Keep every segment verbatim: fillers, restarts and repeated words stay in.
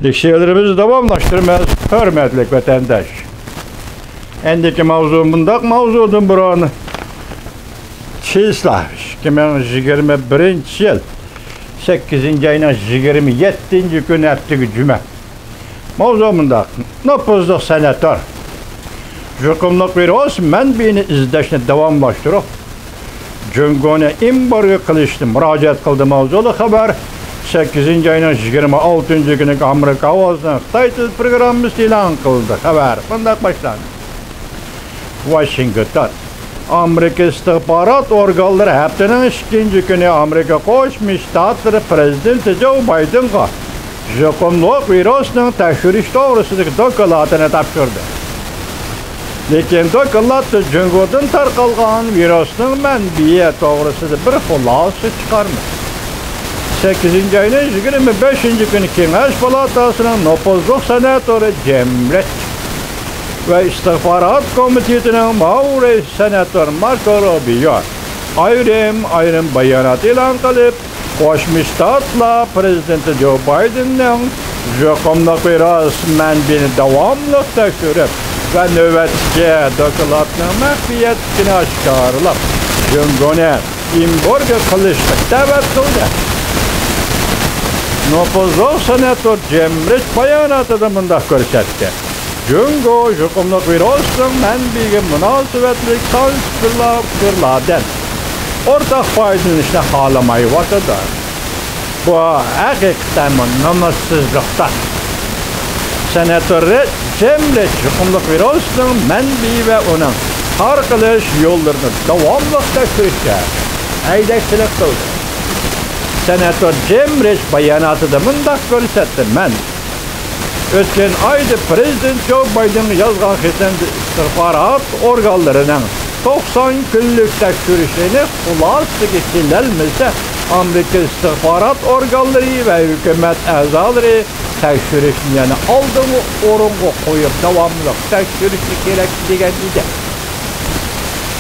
تەكشۈرۈۋلىرىمىزنى داۋاملاشتۇرىمىز، ھۆرمەتلىك ۋەتەنداش. ئەندىكى ماۋزۇ مۇنداق ماۋزۇدىن بۇرۇن، چىسلا، ئىككى مىڭ يىگىرمە بىرىنچى يىل سەككىزىنچى ئاينىڭ يىگىرمە يەتتىنچى كۈنى، ھەپتىگە جۈمە. ماۋزۇ مۇنداق، نوپۇزلۇق سېناتور يۇقۇملۇق ۋىرۇس مەنبىيىنى ئىزدەشنى داۋاملاشتۇرۇپ، جۇڭگونى ئېمبارگو قىلىشنى مۇراجىئەت قىلدى ماۋزۇلۇق خەۋەر سەككىزىنچى ئاينىڭ يىگىرمە ئالتىنچى كۈنى ئامېرىكا ئاۋازىنىڭ خىتاي تىل پروگراممىسى ئېلان قىلدى. خەۋەر مۇنداق باشلاندى. ۋاشىنگتون. ئامېرىكا ئىستىخبارات ئورگانلىرى ھەپتىنىڭ ئىككىنچى كۈنى ئامېرىكا قوشما شتاتلىرى پرېزىدېنتى جو بايدېنغا يۇقۇملۇق ۋىرۇسنىڭ تەكشۈرۈش توغرىسىدىكى دوكلاتىنى تاپشۇردى. لېكىن دوكلاتتا جۇڭگودىن تارقالغان ۋىرۇسنىڭ مەنبىيى توغرىسىدا بىر خۇلاسە چىقارمىدى. سەككىزىنچى ئاينىڭ يىگىرمە بەشىنچى كۈنى كېڭەش پالاتاسىنىڭ نوپۇزلۇق سېناتورى جېم رىچ ۋە ئىستىخبارات كومىتېتىنىڭ مۇئاۋىن رەئىسى سېناتور ماركو روبىيو ئايرىم-ئايرىم بايانات ئېلان قىلىپ، قوشما شتاتلار پرېزىدېنتى جو بايدېننىڭ يۇقۇملۇق ۋىرۇس مەنبىيىنى داۋاملىق تەكشۈرۈپ ۋە نۆۋەتتىكى دوكلاتنىڭ مەخپىيەتلىكىنى ئاشكارىلاپ، جۇڭگونى ئېمبارگو قىلىشقا دەۋەت قىلدى. نوپۇزلۇق سېناتور جېم رىچ باياناتىدا مۇنداق كۆرسەتتى. جۇڭگو يۇقۇملۇق ۋىرۇسنىڭ مەنبىيىگە مۇناسىۋەتلىك سانسىزلا ئۇچۇرلاردىن ئورتاق پايدىلىنىشنى خالىمايۋاتىدۇ. بۇ ھەقىقەتەنمۇ نومۇسسىزلىقتۇر. سېناتور رىچ، جېم رىچ يۇقۇملۇق ۋىرۇسنىڭ مەنبىيى ۋە ئۇنىڭ تارقىلىش يوللىرىنى داۋاملىق تەكشۈرۈشكە ھەيدەكچىلىك قىلدى. سېناتور جېم رىچ باياناتىدا مۇنداق كۆرسەتتى: مەن ئۆتكەن ئايدا پرېزىدېنت جو بايدېنغا يازغان خېتىمدە ئىستىخبارات ئورگانلىرىنىڭ توقسان كۈنلۈك تەكشۈرۈشىنى خۇلاسىگە كېلەلمىسە، ئامېرىكا ئىستىخبارات ئورگانلىرى ۋە ھۆكۈمەت ئەزالىرى تەكشۈرۈشنى يەنە ئالدىنقى ئورۇنغا قويۇپ، داۋاملىق تەكشۈرۈشى كېرەك، دېگەن ئىدى.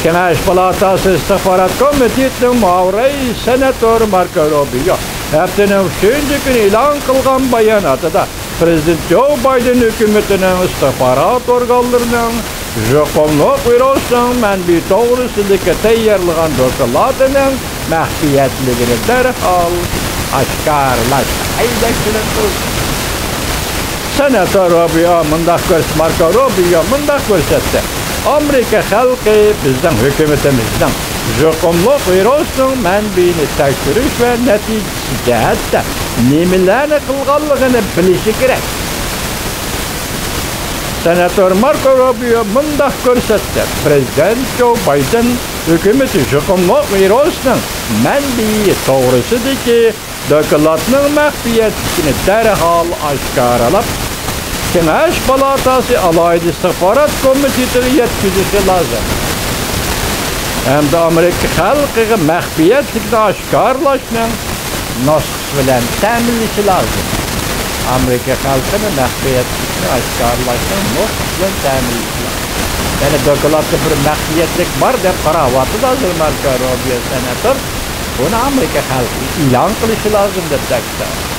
كېڭەش پالاتاسى ئىستىخبارات كومىتېتىنىڭ مۇئاۋىن رەئىسى سېناتور ماركو روبىيو ھەپتىنىڭ ئۈچىنچى كۈنى ئېلان قىلغان باياناتىدا، پرېزىدېنت جو بايدېن ھۆكۈمىتىنىڭ ئىستىخبارات ئورگانلىرىنىڭ يۇقۇملۇق ۋىرۇسنىڭ مەنبىيى توغرىسىدىكى تەييارلىغان دوكلاتىنىڭ مەخپىيەتلىكىنى دەرھال ئاشكارىلاشقا ھەيدەكچىلىك قىلدى. سېناتور روبىيو مۇنداق كۆرس-، ماركو روبىيو مۇنداق كۆرسەتتى: ئامېرىكا خەلقى بىزنىڭ ھۆكۈمىتىمىزنىڭ يۇقۇملۇق ۋىرۇسنىڭ مەنبىيىنى تەكشۈرۈش ۋە نەتىجىسى جەھەتتە نېمىلەرنى قىلغانلىقىنى بىلىشى كېرەك. سېناتور ماركو روبىيو مۇنداق كۆرسەتتى: پرېزىدېنت جو بايدېن ھۆكۈمىتى يۇقۇملۇق ۋىرۇسنىڭ مەنبىيى توغرىسىدىكى دوكلاتنىڭ مەخپىيەتلىكىنى دەرھال ئاشكارىلاپ، كېڭەش پالاتاسى ئالاھىدە ئىستىخبارات كومىتېتىغا يەتكۈزۈشى لازىم ھەمدە ئامېرىكا خەلقىگە مەخپىيەتلىكنى ئاشكارىلاشنىڭ نۇسخىسى بىلەن تەمىنلىشى لازىم. ئامېرىكا خەلقىنى مەخپىيەتلىكنى ئاشكارىلاشنىڭ نۇسخىسى بىلەن تەمىنلىشى لازىم. يەنى دوكلاتتا بىر مەخپىيەتلىك بار دەپ قاراۋاتىدۇ ھازىر ماركو روبىيو سېناتور. بۇنى ئامېرىكا خەلقىگە ئېلان قىلىشى لازىم دەپ تەكىتلەپ.